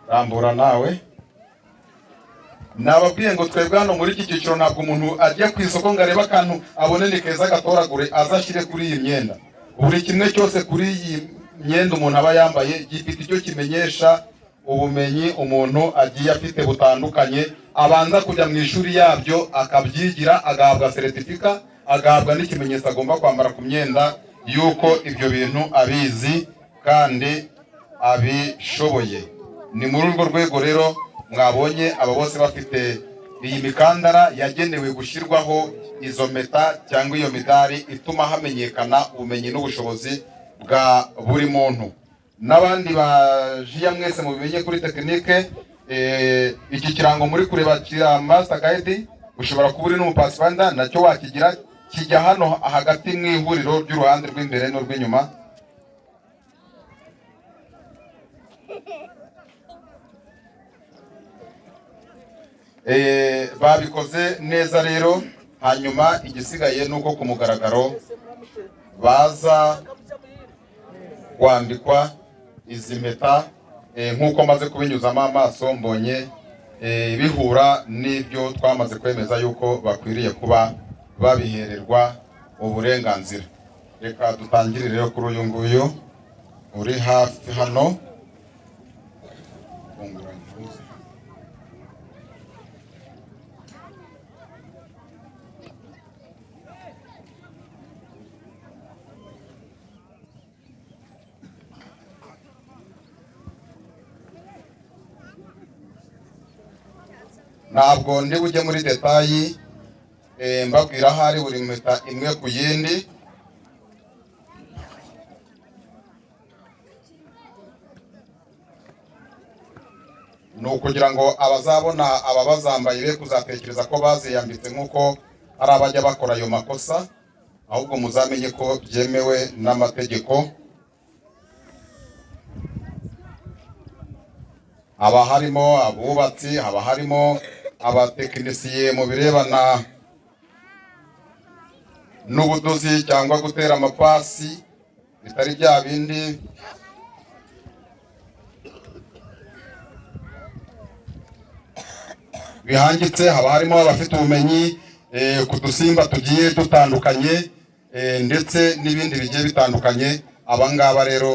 Rambura nawe. Nababwiye ngo twebwe hano muri iki cyiciro ntabwo umuntu ajya ku isoko ngo arebe akantu abone ni keza agatoragure aza ashyire kuri iyi myenda. Buri kimwe cyose kuri iyi myenda umuntu aba yambaye gifite icyo kimenyesha, ubumenyi umuntu agiye afite butandukanye, abanza kujya mu ishuri yabyo akabyigira, agahabwa certificat, agahabwa n'ikimenyetso agomba kwambara ku myenda y'uko ibyo bintu abizi kandi abishoboye. Ni muri urwo rwego rero mwabonye aba bose bafite iyi mikandara yagenewe gushyirwaho izo mpeta cyangwa iyo midari ituma hamenyekana ubumenyi n'ubushobozi bwa buri muntu. N'abandi bajiya mwese mubimenye kuri technique, iki kirango muri kureba kira master guide, ushobora kuba uri n'umupathfinder nacyo wakigira, kijya hano hagati mu ihuriro ry'uruhande rw'imbere n'urw'inyuma. Babikoze neza rero. Hanyuma igisigaye ni uko ku mugaragaro baza kwambikwa izi mpeta, nk'uko maze kubinyuzamo amaso mbonye bihura n'ibyo twamaze kwemeza yuko bakwiriye kuba babihererwa uburenganzira. Reka dutangire rero kuri uyu nguyu uri hafi hano. Fungura impuzu. Ntabwo ndi bujye muri détails, mbabwira aho ari buri mpeta imwe ku yindi. Ni ukugira ngo abazabona aba bazambaye be kuzatekereza ko baziyambitse nk'uko hari abajya bakora ayo makosa, ahubwo muzamenye ko byemewe n'amategeko. Haba harimo abubatsi, haba harimo abatekinisiye mu birebana n'ubudozi cyangwa gutera amapasi, bitari bya bindi bihangitse. Haba harimo abafite ubumenyi ku dusimba tugiye dutandukanye, ndetse n'ibindi bigiye bitandukanye. Aba ngaba rero